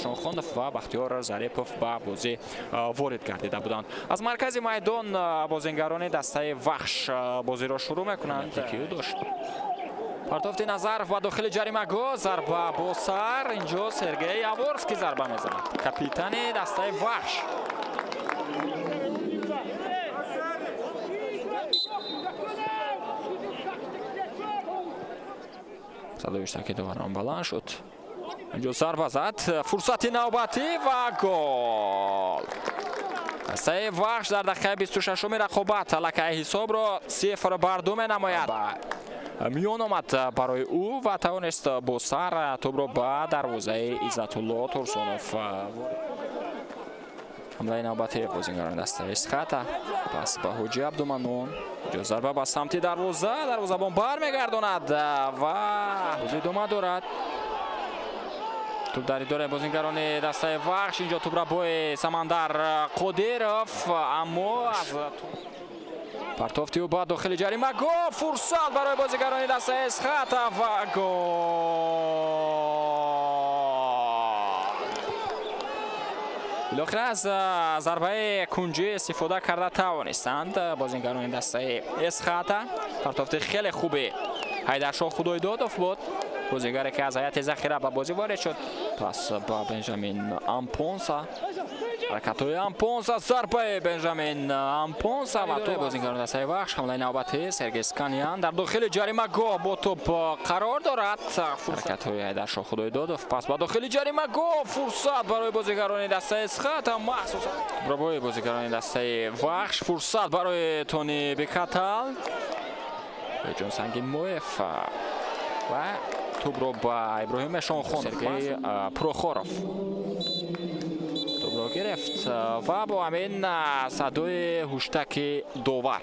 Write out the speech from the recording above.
Эшонхонов ва Бахтиёр Зарипов ба бозӣ ворид гардида буданд. Аз маркази майдон бозингарони дастаи Вахш бозиро шурӯъ мекунанд. Дошт партофти Назаров ба дохили ҷаримагоҳ, зарба бо сар. Инҷо Сергей Яворский зарба мезанад, капитани дастаи Вахш. Садои иштаки доварон баланд шуд. Инҷо зарба зад, фурсати навбатӣ ва гол! Дастаи Вахш дар дақиқаи 26-уми рақобат аллакай ҳисобро 0-2 менамояд. Миён омад барои ӯ ва тавонист бо сар тӯбро ба дарвозаи Иззатулло Турсунов. Ҳамлаи навбати бозингарони дастаи Эсхата, пас ба Ҳоҷи Абдуманон. Инҷо зарба ба самти дарвоза, дарвозабон бармегардонад ва бозӣ идома дорад. Тӯб дар идораи бозингарони дастаи Вахш. Инҷо тӯбрабои Самандар Қодиров, аммо аз партофти ӯ ба дохили ҷаримагоҳ, фурсат барои бозигарони дастаи Эсхата ва гол! Билохира аз зарбаи кунҷӣ истифода карда тавонистанд бозингарони дастаи Эсхата. Партофти хеле хуби Ҳайдаршоҳ Худойдодов буд, бозигаре ки аз ҳайати захира ба бозӣ ворид шуд. Пас ба Бенҷамин Ампонса, ҳаракатҳои Ампонса, зарбаи Бенҷамин Ампонса ва то бозингарони дастаи Вахш. Ҳамлаи навбатӣ, Сергей Сканян дар дохили ҷаримагоҳ бо тӯб қарор дорад. Ҳаракатҳои Ҳайдаршоҳ Худойдодов, пас ба дохили ҷаримагоҳ, фурсат барои бозигарони дастаи Эсхата, махсусан барои бозигарони дастаи Вахш, фурсат барои Тони Бекатал, Ҷон Сангинмоев ва тӯбро ба Иброҳим Эшонхон. Сергей Прохоров тӯбро гирифт ва бо ҳамин садои ҳуштаки довар.